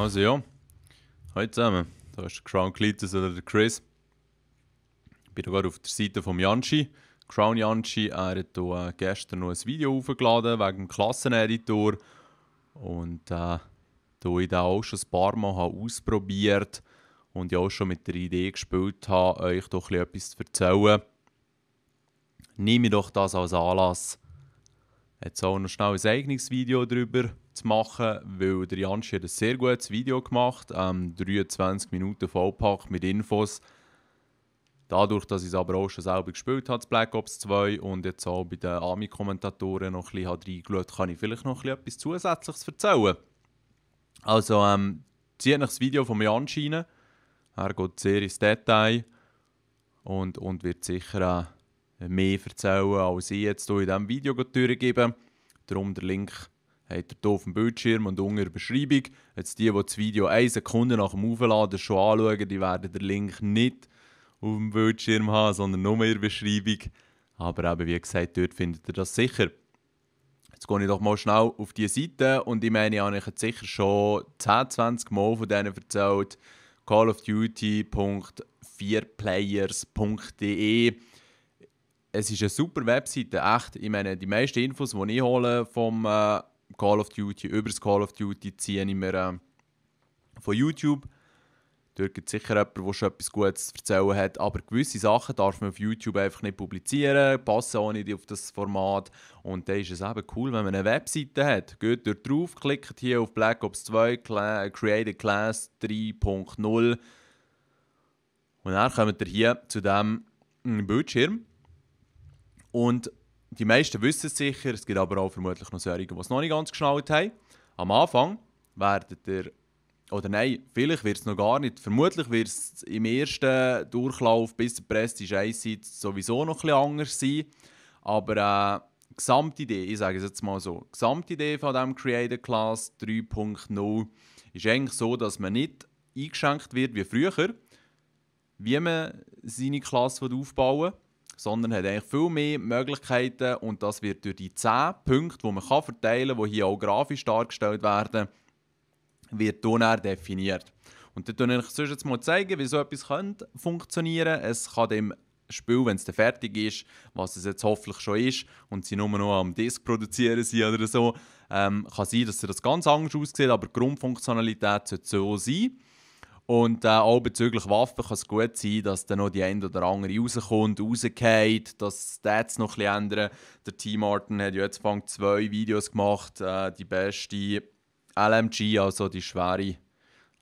Also ja, hallo zusammen. Da ist der Crown Cletus oder der Chris. Ich bin gerade auf der Seite von Janci. Crown Janci, er hat hier, gestern noch ein Video hochgeladen wegen dem Klasseneditor. Und da ich den auch schon ein paar Mal habe ausprobiert und ja auch schon mit der Idee gespielt habe, euch doch etwas zu erzählen, nehme ich doch das als Anlass, jetzt auch noch schnell ein eigenes Video darüber zu machen, weil der Janci hat ein sehr gutes Video gemacht, 23 Minuten vollpackt mit Infos. Dadurch, dass ich es aber auch schon selber gespielt habe, das Black Ops 2 und jetzt auch bei den Ami-Kommentatoren noch ein bisschen reingeschaut, kann ich vielleicht noch etwas Zusätzliches erzählen. Also, zieht euch das Video von Janci rein. Er geht sehr ins Detail und wird sicher mehr erzählen, als ich jetzt hier in diesem Video durchgebe. Darum der Link habt ihr hier auf dem Bildschirm und unter der Beschreibung. Jetzt die das Video 1 Sekunde nach dem Aufladen schon anschauen, die werden den Link nicht auf dem Bildschirm haben, sondern nur in der Beschreibung. Aber eben, wie gesagt, dort findet ihr das sicher. Jetzt gehe ich doch mal schnell auf die Seite und ich meine, ich habe euch jetzt sicher schon 10-20 Mal von denen erzählt. callofduty.4players.de. Es ist eine super Webseite, echt. Ich meine, die meisten Infos, die ich hole vom Call of Duty, über das Call of Duty, ziehe ich mir von YouTube. Dort gibt es sicher jemanden, der schon etwas Gutes zu erzählen hat. Aber gewisse Sachen darf man auf YouTube einfach nicht publizieren, passen auch nicht auf das Format. Und dann ist es eben cool, wenn man eine Webseite hat. Geht dort drauf, klickt hier auf Black Ops 2, Create a Class 3.0. Und dann kommt ihr hier zu diesem Bildschirm. Und die meisten wissen es sicher, es gibt aber auch vermutlich noch solche, die es noch nicht ganz geschnallt haben. Am Anfang werdet ihr, oder nein, vielleicht wird es noch gar nicht, vermutlich wird es im ersten Durchlauf bis zur Prestige 1 sowieso noch etwas anders sein. Aber die Gesamtidee, ich sage es jetzt mal so, die Gesamtidee von diesem Creator Class 3.0 ist eigentlich so, dass man nicht eingeschränkt wird wie früher, wie man seine Klasse aufbauen will, sondern hat eigentlich viel mehr Möglichkeiten und das wird durch die 10 Punkte, die man verteilen kann, die hier auch grafisch dargestellt werden, wird hier definiert. Und dann zeige ich euch jetzt mal zeigen, wie so etwas funktionieren könnte. Es kann dem Spiel, wenn es dann fertig ist, was es jetzt hoffentlich schon ist, und sie nur noch am Disk produzieren sind oder so, kann sein, dass das ganz anders aussieht, aber die Grundfunktionalität sollte so sein. Und auch bezüglich Waffen kann es gut sein, dass dann noch die eine oder andere rauskommt, rausgeht, dass die Stats noch ein bisschen ändern. Der Tim Martin hat ja jetzt 2 Videos gemacht, die beste LMG, also die schwere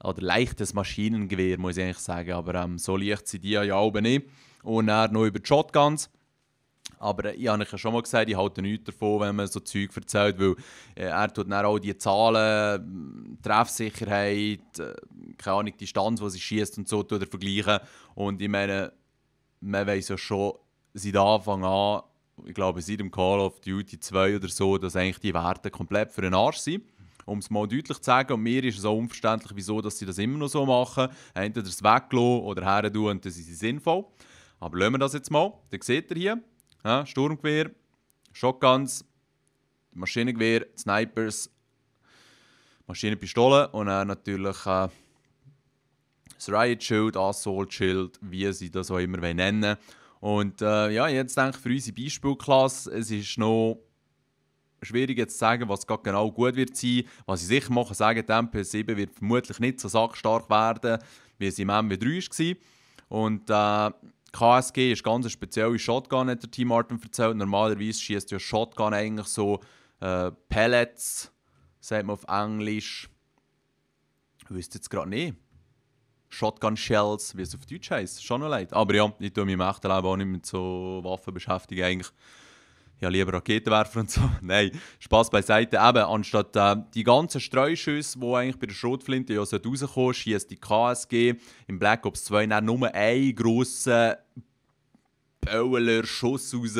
oder leichtes Maschinengewehr, muss ich eigentlich sagen, aber so leicht sind die ja auch nicht. Und dann noch über die Shotguns. Aber ich habe ja schon mal gesagt, ich halte nichts davon, wenn man so Zeug erzählt, weil er tut dann auch die Zahlen, Treffsicherheit, keine Ahnung, die Distanz, die sie schießt und so vergleichen. Und ich meine, man weiss ja schon seit Anfang an, ich glaube seit dem Call of Duty 2 oder so, dass eigentlich die Werte komplett für den Arsch sind. Um es mal deutlich zu sagen, und mir ist es auch unverständlich, wieso dass sie das immer noch so machen. Entweder es weglassen oder her tun und dann sind sie sinnvoll. Aber lassen wir das jetzt mal. Dann seht ihr hier. Ja, Sturmgewehr, Shotguns, Maschinengewehr, Snipers, Maschinenpistolen und dann natürlich das Riot Shield, Assault Shield, wie sie das auch immer nennen wollen. Und ja, jetzt denke ich für unsere Beispielklasse, es ist noch schwierig jetzt zu sagen, was gerade genau gut wird sein. Was ich sicher machen sagen, die MP7 wird vermutlich nicht so sackstark werden, wie es im MW3 war. Und KSG ist ganz eine spezielle Shotgun, hat der Tim Martin erzählt. Normalerweise schießt ja Shotgun eigentlich so Pellets, sagt man auf Englisch. Ich wüsste jetzt gerade nicht. Shotgun Shells, wie es auf Deutsch heisst. Schon noch leid. Aber ja, ich tue mich im echten Leben auch nicht mit so Waffen beschäftigen eigentlich. Ja, lieber Raketenwerfer und so. Nein, Spass beiseite. Eben, anstatt die ganzen Streuschüsse, die eigentlich bei der Schrotflinte ja rauskommen, schießt die KSG im Black Ops 2 dann nur einen grossen Böller-Schuss raus.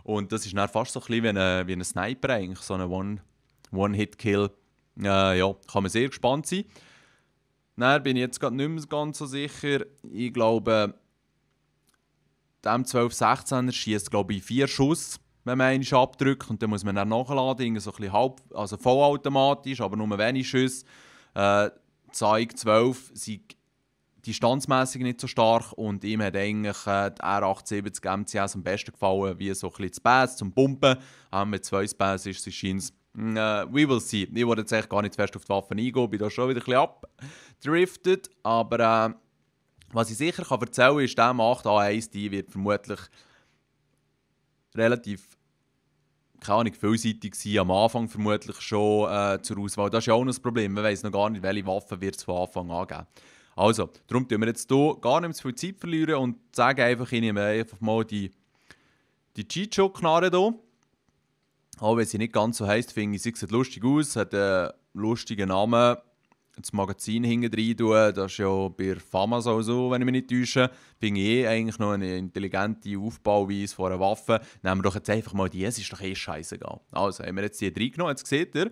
Und das ist dann fast so ein bisschen wie ein Sniper eigentlich, so ein One-Hit-Kill. Ja, kann man sehr gespannt sein. Dann bin ich jetzt gerade nicht mehr ganz so sicher. Ich glaube, der M1216er schießt glaube ich 4 Schuss, wenn man einen abdrückt, und dann muss man dann nachladen, so ein bisschen vollautomatisch, aber nur wenig Schüsse. Zeug 12 sei distanzmässig nicht so stark und ihm hat eigentlich die R870 MCS am besten gefallen, wie so ein bisschen das Bass zum Pumpen. Mit 2 Bass ist es scheint. We will see. Ich wollte jetzt echt gar nicht zu fest auf die Waffen eingehen, bin da schon wieder ein bisschen abgedriftet. Aber was ich sicher kann erzählen kann, ist, der M8A1 die wird vermutlich relativ, keine Ahnung, vielseitig sein. Am Anfang vermutlich schon zur Auswahl. Das ist ja auch noch das Problem. Man weiss noch gar nicht, welche Waffen wird es von Anfang an geben. Also, darum tun wir jetzt hier gar nicht mehr zu viel Zeit verlieren und sagen einfach, ich nehme einfach mal die Cheat-Show-Knarre hier. Auch wenn sie nicht ganz so heisst, finde ich, sie sieht lustig aus, hat einen lustigen Namen. Das Magazin hinten rein tun, das ist ja bei FAMAS auch so, wenn ich mich nicht täusche. Finde ich eigentlich noch eine intelligente Aufbauweise von einer Waffe. Nehmen wir doch jetzt einfach mal die, es ist doch scheißegal. Also, haben wir jetzt die reingenommen, jetzt seht ihr.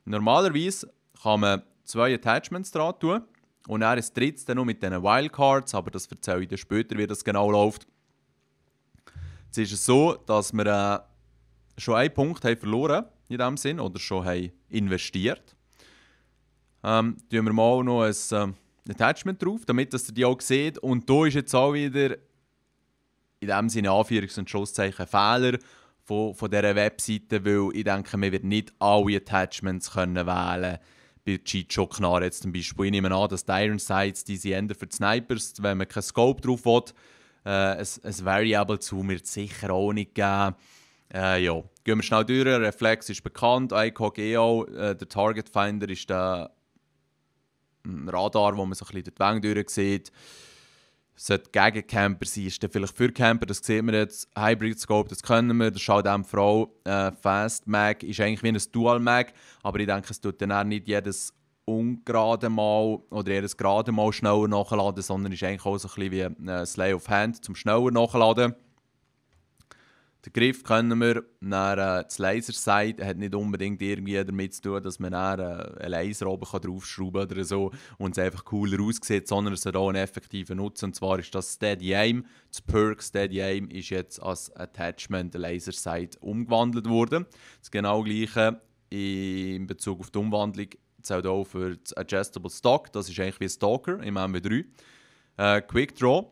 Normalerweise kann man 2 Attachments dran tun. Und dann ist drittes dann noch mit diesen Wildcards, aber das erzähle ich dir später, wie das genau läuft. Jetzt ist es so, dass wir schon einen Punkt haben verloren in diesem Sinn oder schon haben investiert. Tun wir mal noch ein Attachment drauf, damit ihr die auch seht. Und hier ist jetzt auch wieder in diesem Sinne Anführungs- und Schlusszeichen Fehler von dieser Webseite, weil ich denke, man wird nicht alle Attachments können wählen bei Cheat-Show-Knarre jetzt zum Beispiel. Ich nehme an, dass die Iron Sights, die sie ändern für die Snipers, wenn man keinen Scope drauf will, ein Variable zu wird es sicher auch nicht geben. Ja, gehen wir schnell durch. Reflex ist bekannt, ICOG EO, der Target Finder ist der Radar, wo man so ein bisschen durch die Wände durch sieht. Sollte gegen Camper sein, ist der vielleicht für Camper, das sieht man jetzt. Hybrid Scope, das können wir, das schaut dem Frau. Fast Mag ist eigentlich wie ein Dual Mag, aber ich denke, es tut dann auch nicht jedes ungerade Mal oder jedes gerade Mal schneller nachladen, sondern ist eigentlich auch so ein bisschen wie ein Slay of Hand zum schneller nachladen. Den Griff können wir, dann, das Laser-Sight hat nicht unbedingt irgendwie damit zu tun, dass man dann einen Laser oben draufschrauben kann oder so und es einfach cooler aussieht, sondern es hat auch einen effektiven Nutzen, und zwar ist das Steady Aim. Das Perk Steady Aim ist jetzt als Attachment Laser-Sight umgewandelt worden. Das genau gleiche in Bezug auf die Umwandlung zählt auch für das Adjustable Stock, das ist eigentlich wie ein Stalker im MW3. Quick Draw,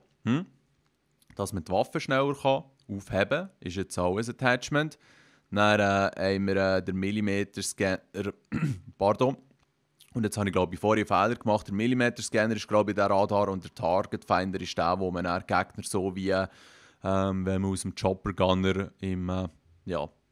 dass man die Waffe schneller kann aufheben, ist jetzt auch ein Attachment. Dann haben wir den Millimeter-Scanner, pardon. Und jetzt habe ich glaube ich vorher einen Fehler gemacht. Der Millimeter-Scanner ist glaube ich der Radar und der Target Finder ist der, wo man dann Gegner so wie wenn man aus dem Chopper Gunner im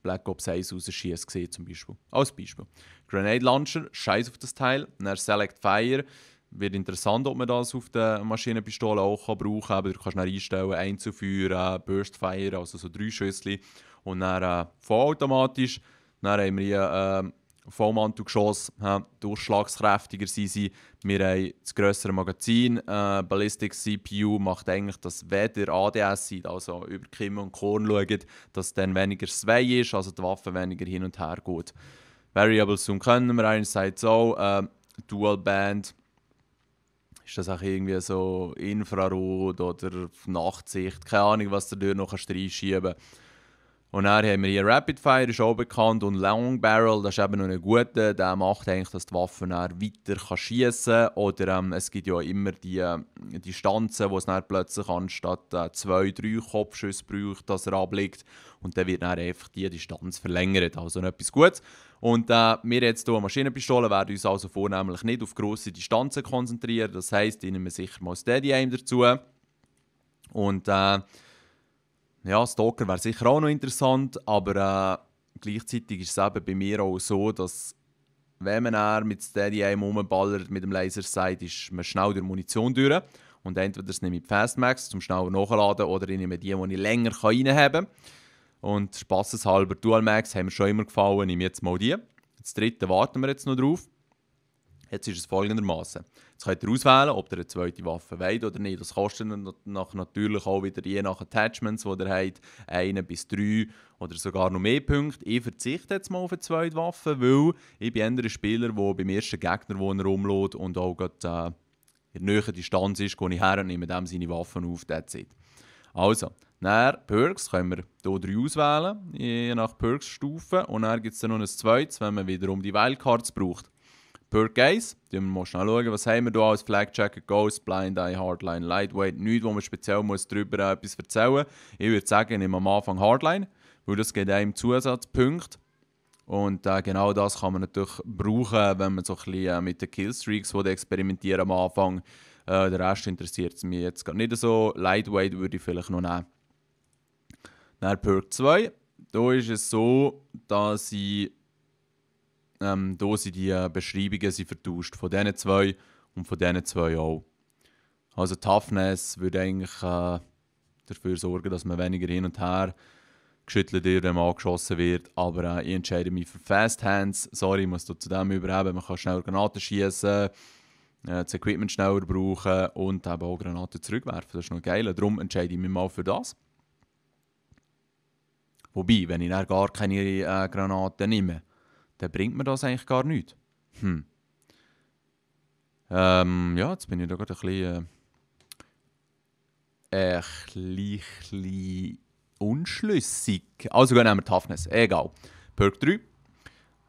Black Ops 1 rausschießt, sieht zum Beispiel. Als Beispiel. Grenade Launcher, scheiß auf das Teil. Dann Select Fire. Wird interessant, ob man das auf der Maschinenpistole auch brauchen kann. Aber du kannst dann einstellen, einzuführen, Burst Fire, also so 3 Schüsse. Und dann vollautomatisch. Dann haben wir hier Vollmantelgeschoss, durchschlagskräftiger sind sie. Wir haben das grössere Magazin. Ballistic CPU macht eigentlich, dass weder ADS seid, also über Kimme und Korn schaut, dass dann weniger Sway ist, also die Waffe weniger hin und her geht. Variable Zoom können wir einerseits auch. Dual Band. Ist das auch irgendwie so Infrarot oder Nachtsicht? Keine Ahnung, was du dort noch reinschieben kannst. Und dann haben wir hier Rapid Fire, ist auch bekannt, und Long Barrel, das ist eben noch ein guter. Der macht eigentlich, dass die Waffe dann weiter schiessen kann. Oder es gibt ja immer die Distanzen, wo es dann plötzlich anstatt 2-3 Kopfschüsse braucht, dass er abliegt. Und dann wird dann einfach die Distanz verlängert. Also etwas Gutes. Und wir jetzt hier an Maschinenpistolen werden uns also vornehmlich nicht auf grosse Distanzen konzentrieren. Das heisst, ich nehme sicher mal Steady Aim dazu. Und Stalker wäre sicher auch noch interessant, aber gleichzeitig ist es eben bei mir auch so, dass wenn man mit Steady Aim rumballert, mit dem Laser-Sight, ist man schnell durch Munition durch. Und entweder das nehme ich die Fastmax zum schneller nachladen oder ich nehme die ich länger reinhaben kann. Und spaßeshalber Dual Max haben mir schon immer gefallen, nehme jetzt mal die. Das dritte warten wir jetzt noch drauf. Jetzt ist es folgendermaßen. Jetzt könnt ihr auswählen, ob ihr eine zweite Waffe wollt oder nicht. Das kostet natürlich auch wieder je nach Attachments, die ihr habt, 1 bis 3 oder sogar noch mehr Punkte. Ich verzichte jetzt mal auf eine zweite Waffe, weil ich bin ein Spieler, der beim ersten Gegner, wo er rumlädt und auch gerade in der näheren Distanz ist, gehe ich her und nehme dem seine Waffen auf. That's it. Also, nach Perks können wir hier 3 auswählen, je nach Perks-Stufe. Und dann gibt es dann noch ein zweites, wenn man wiederum die Wildcards braucht. Perk 1, wir mal schnell schauen, was haben wir hier als Flagjacker, Ghost, Blind Eye, Hardline, Lightweight, nichts, wo man speziell muss darüber etwas erzählen muss. Ich würde sagen, ich nehme am Anfang Hardline, weil das gibt einem Zusatzpunkte. Und genau das kann man natürlich brauchen, wenn man so ein bisschen mit den Killstreaks experimentieren am Anfang. Der Rest interessiert mich jetzt gar nicht so. Lightweight würde ich vielleicht noch nehmen. Dann Perk 2. Da ist es so, dass hier sind die Beschreibungen vertauscht. Von diesen zwei und von diesen zwei auch. Also Toughness würde eigentlich dafür sorgen, dass man weniger hin und her geschüttelt wird, wenn man angeschossen wird. Aber ich entscheide mich für Fast Hands. Sorry, ich muss da zu dem überheben. Man kann schneller Granaten schießen, das Equipment schneller brauchen und eben auch Granaten zurückwerfen. Das ist noch geil. Darum entscheide ich mich mal für das. Wobei, wenn ich dann gar keine Granaten nehme, dann bringt mir das eigentlich gar nichts. Ja, jetzt bin ich da gerade ein bisschen unschlüssig. Also gehen wir Toughness. Egal. Perk 3.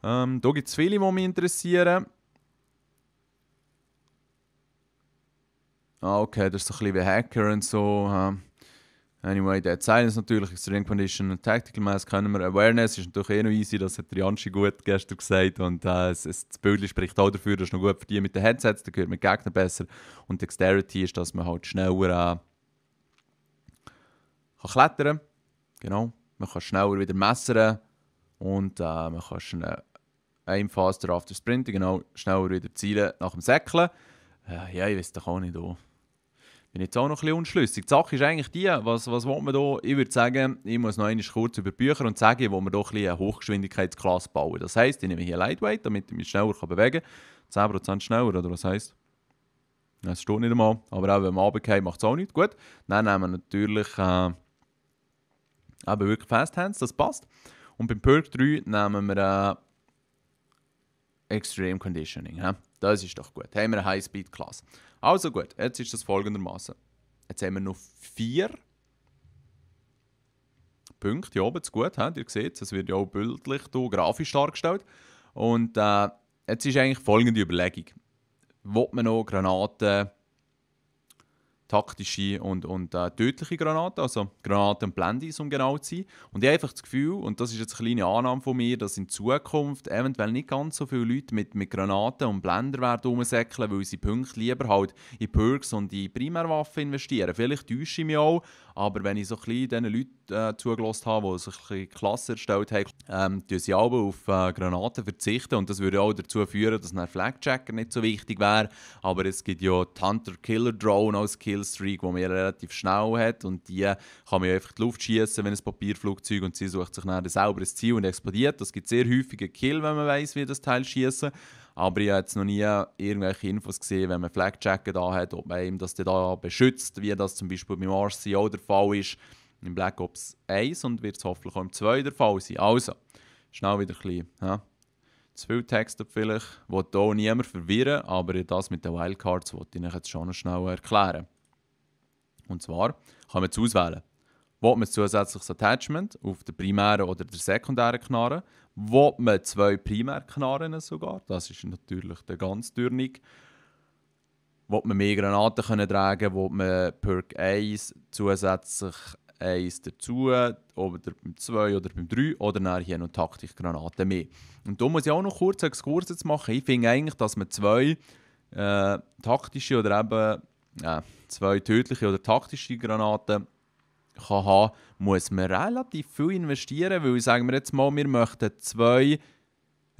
Da gibt es viele, die mich interessieren. Okay, das ist so ein bisschen wie Hacker und so. Anyway, Dead Silence natürlich, Extreme Condition und Tactical Mass können wir. Awareness ist natürlich noch easy, das hat Janschi gut gestern gesagt. Und das Bild spricht auch dafür, das ist noch gut für die mit den Headsets, da gehört mit Gegnern besser. Und Dexterity ist, dass man halt schneller kann klettern. Genau, man kann schneller wieder messern. Und man kann schnell aim faster after sprinten, genau, schneller wieder zielen nach dem Säckeln. Ja, ich weiß doch auch nicht. Bin jetzt auch noch ein bisschen unschlüssig. Die Sache ist eigentlich die, was will man da? Ich würde sagen, ich muss noch einmal kurz über die Bücher und sagen, wo wir doch eine Hochgeschwindigkeitsklasse bauen. Das heisst, ich nehme hier Lightweight, damit ich mich schneller bewegen kann. 10% schneller, oder was heisst? Das steht nicht einmal. Aber auch wenn man runterfällt, macht es auch nicht. Gut. Dann nehmen wir natürlich eben wirklich Fast Hands, das passt. Und beim Perk 3 nehmen wir Extreme Conditioning. Ja? Das ist doch gut. Haben wir eine High-Speed-Klasse. Also gut, jetzt ist das folgendermaßen. Jetzt haben wir noch 4 Punkte hier oben. Gut, ihr seht, es wird ja auch bildlich hier, grafisch dargestellt. Und jetzt ist eigentlich folgende Überlegung. Will man noch Granaten, taktische und tödliche Granaten, also Granaten und Blendis, um genau zu sein. Und ich habe einfach das Gefühl, und das ist jetzt eine kleine Annahme von mir, dass in Zukunft eventuell nicht ganz so viele Leute mit Granaten und Blender werden rumsäckeln, weil sie Punkte lieber halt in Perks und in Primärwaffen investieren. Vielleicht täusche ich mich auch, aber wenn ich so ein bisschen diesen Leuten zugelassen habe, die sich ein bisschen Klasse erstellt haben, tun sie alle auf Granaten verzichten. Und das würde auch dazu führen, dass ein Flagjacker nicht so wichtig wäre. Aber es gibt ja die Hunter-Killer-Drone als Killstreak, die man ja relativ schnell hat. Und die kann man ja einfach in die Luft schießen, wenn ein Papierflugzeug und sie sucht sich dann selber ein Ziel und explodiert. Das gibt sehr häufige Kill, wenn man weiß, wie das Teil schießen. Aber ich habe jetzt noch nie irgendwelche Infos gesehen, wenn man Flagjacker da hat, ob man ihm das da beschützt, wie das zum Beispiel beim RCO der Fall ist, in Black Ops 1 und wird es hoffentlich auch im 2 der Fall sein. Also, schnell wieder ein bisschen, zu viel Text vielleicht, will hier niemand verwirren, aber das mit den Wildcards wollte ich euch jetzt schon noch schnell erklären. Und zwar kann man jetzt auswählen, will man ein zusätzliches Attachment auf der primären oder der sekundären Knarre, will man 2 Primärknarren sogar, das ist natürlich der ganz Dürnig, will man mehr Granaten können tragen, will man Perk 1 zusätzlich 1 dazu, oder beim 2 oder beim 3, oder dann hier noch Taktikgranaten mehr. Und da muss ich auch noch kurz einen Exkurs jetzt machen. Ich finde eigentlich, dass man 2 taktische oder eben 2 tödliche oder taktische Granaten kann haben, muss man relativ viel investieren, weil sagen wir jetzt mal, wir möchten 2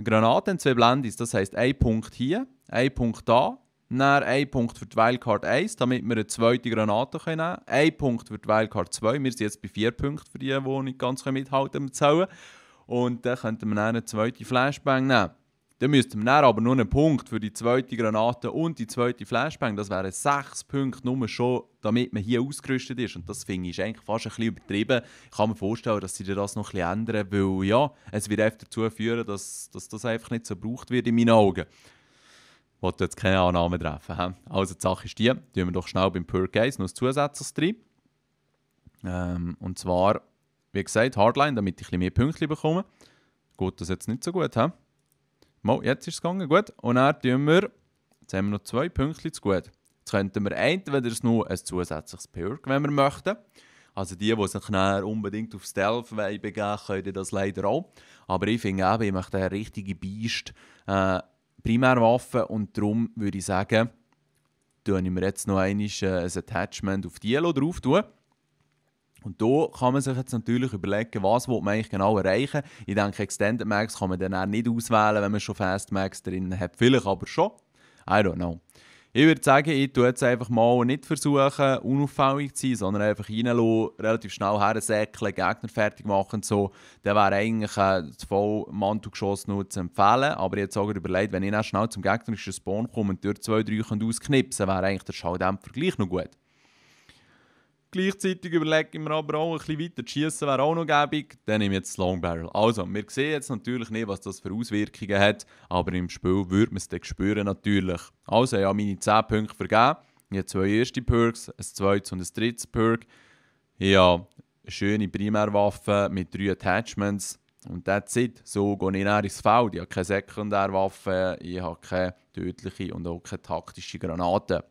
Granaten, 2 Blendis, das heisst 1 Punkt hier, 1 Punkt da, dann 1 Punkt für die Wildcard 1, damit wir eine zweite Granate nehmen können, 1 Punkt für die Wildcard 2, wir sind jetzt bei 4 Punkten für die nicht ganz mithalten mit Zählen, und dann könnten wir dann eine zweite Flashbang nehmen. Dann müssten wir dann aber nur einen Punkt für die zweite Granate und die zweite Flashbang. Das wären 6 Punkte nur schon, damit man hier ausgerüstet ist. Und das finde ich eigentlich fast ein bisschen übertrieben. Ich kann mir vorstellen, dass sie das noch ein bisschen ändern, weil ja, es wird einfach dazu führen, dass das einfach nicht so gebraucht wird in meinen Augen. Ich wollte jetzt keine Annahme treffen. He? Also die Sache ist die, tun wir doch schnell beim Perk 1 noch ein zusätzliches drin. Und zwar, wie gesagt, Hardline, damit ich ein bisschen mehr Punkte bekomme. Geht das jetzt nicht so gut, he? Mal, jetzt ist es gegangen, gut. Und dann tun wir, jetzt haben wir noch 2 Pünktchen zu gut. Jetzt könnten wir entweder nur ein zusätzliches Perk, wenn wir möchten. Also die sich dann unbedingt auf Stealth begeben, können das leider auch. Aber ich finde eben, ich möchte eine richtige Beast Primärwaffe und darum würde ich sagen, tue ich mir jetzt noch einmal ein Attachment auf die drauf tun. Und da kann man sich jetzt natürlich überlegen, was man eigentlich genau erreichen will. Ich denke, Extended Max kann man dann auch nicht auswählen, wenn man schon Fast Max drin hat. Vielleicht aber schon. I don't know. Ich würde sagen, ich tue jetzt einfach mal nicht versuchen, unauffällig zu sein, sondern einfach reinlassen, relativ schnell hersäckeln, Gegner fertig machen und so. Dann wäre eigentlich das Vollmantelgeschoss nur zu empfehlen. Aber jetzt auch überlegt, wenn ich dann schnell zum gegnerischen Spawn komme und dort 2, 3 ausknipsen, wäre eigentlich der Schalldämpfer gleich noch gut. Gleichzeitig überlege ich mir aber auch, ein bisschen weiter zu schiessen wäre auch noch gäbig. Dann nehme ich jetzt das Long Barrel. Also, wir sehen jetzt natürlich nicht, was das für Auswirkungen hat, aber im Spiel würde man es dann spüren natürlich. Also, ich habe meine 10 Punkte vergeben. Ich habe 2 erste Perks, ein zweites und ein drittes Perk. Ich habe eine schöne Primärwaffe mit 3 Attachments. Und that's it. So gehe ich dann ins Feld. Ich habe keine Sekundärwaffe, ich habe keine tödliche und auch keine taktische Granate.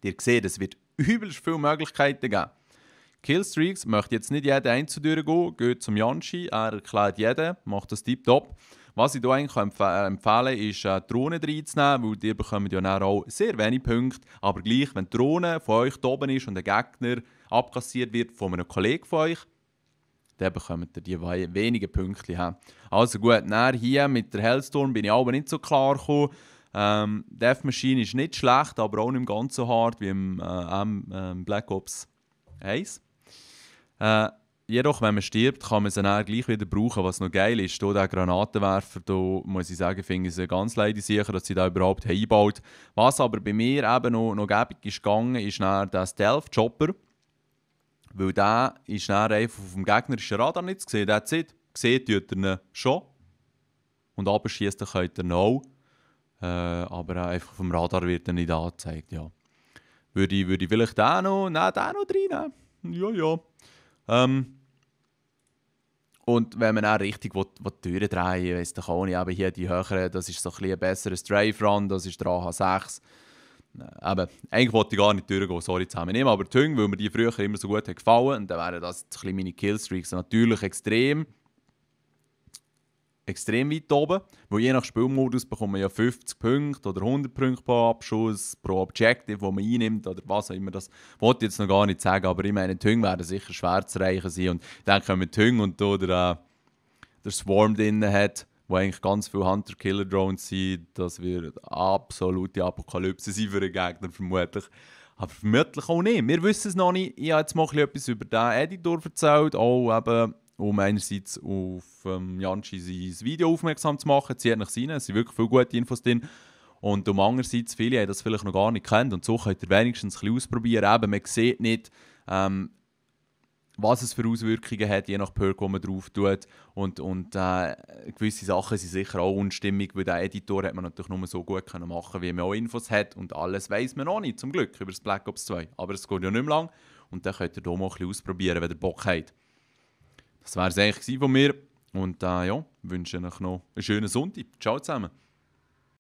Ihr seht, es wird übelst viele Möglichkeiten geben. Killstreaks möchte jetzt nicht jeder einzeln gehen, geht zum Janshi, er erklärt jeden, macht das tiptop. Was ich hier eigentlich empfehlen ist, Drohnen reinzunehmen, weil die bekommen ja dann auch sehr wenig Punkte. Aber gleich, wenn die Drohne von euch da oben ist und ein Gegner abkassiert wird von einem Kollegen von euch, dann bekommt ihr die wenigen Punkte haben. Also gut, dann hier mit der Hellstorm bin ich aber nicht so klar gekommen. Death Machine ist nicht schlecht, aber auch nicht ganz so hart wie im Black Ops 1. Jedoch, wenn man stirbt, kann man sie dann gleich wieder brauchen, was noch geil ist. Hier der Granatenwerfer, da muss ich sagen, finde ich es ganz leider sicher, dass sie da überhaupt eingebaut haben. Was aber bei mir eben noch gäbig ist gegangen, ist dann der Stealth-Chopper. Weil der ist dann einfach auf dem gegnerischen Radar nicht zu sehen. Der sieht tut er ihn schon. Und abschießen könnt ihr ihn auch. Aber einfach vom Radar wird er nicht angezeigt, ja. Würde ich vielleicht den noch reinnehmen? Ja. Und wenn man auch richtig die Türen drehen, weiss doch auch nicht, aber hier die höheren, das ist so ein bisschen ein besserer Strafe Run, das ist der AH6. Aber eigentlich wollte ich gar nicht durchgehen, sorry zusammennehmen, aber die Hünge, weil mir die früher immer so gut gefallen, und dann wären das ein bisschen meine Killstreaks natürlich extrem weit oben, weil je nach Spielmodus bekommt man ja 50 Punkte oder 100 Punkte pro Abschuss, pro Objective, das man einnimmt oder was auch immer. Das wollte ich jetzt noch gar nicht sagen, aber ich meine, die Hünge werden sicher schwer zu erreichen sein. Und ich denke, wenn man die Hünge und da der Swarm drin hat, wo eigentlich ganz viele Hunter-Killer-Drones sind, das wird absolute Apokalypse sein für den Gegner, vermutlich. Aber vermutlich auch nicht. Wir wissen es noch nicht. Ich habe jetzt mal etwas über diesen Editor erzählt, auch eben um einerseits auf Janshi sein Video aufmerksam zu machen, zieht nach rein, es sind wirklich viele gute Infos drin. Und um andererseits, viele haben das vielleicht noch gar nicht kennt und so könnt ihr wenigstens ein bisschen ausprobieren. Eben, man sieht nicht, was es für Auswirkungen hat, je nach Perk, wo man drauf tut. Und gewisse Sachen sind sicher auch unstimmig, weil den Editor hat man natürlich nur so gut machen können, wie man auch Infos hat. Und alles weiss man noch nicht, zum Glück, über das Black Ops 2. Aber es geht ja nicht mehr lang und dann könnt ihr hier mal ein bisschen ausprobieren, wenn ihr Bock habt. Das war es eigentlich von mir. Und ja, wünsche euch noch einen schönen Sonntag. Ciao zusammen.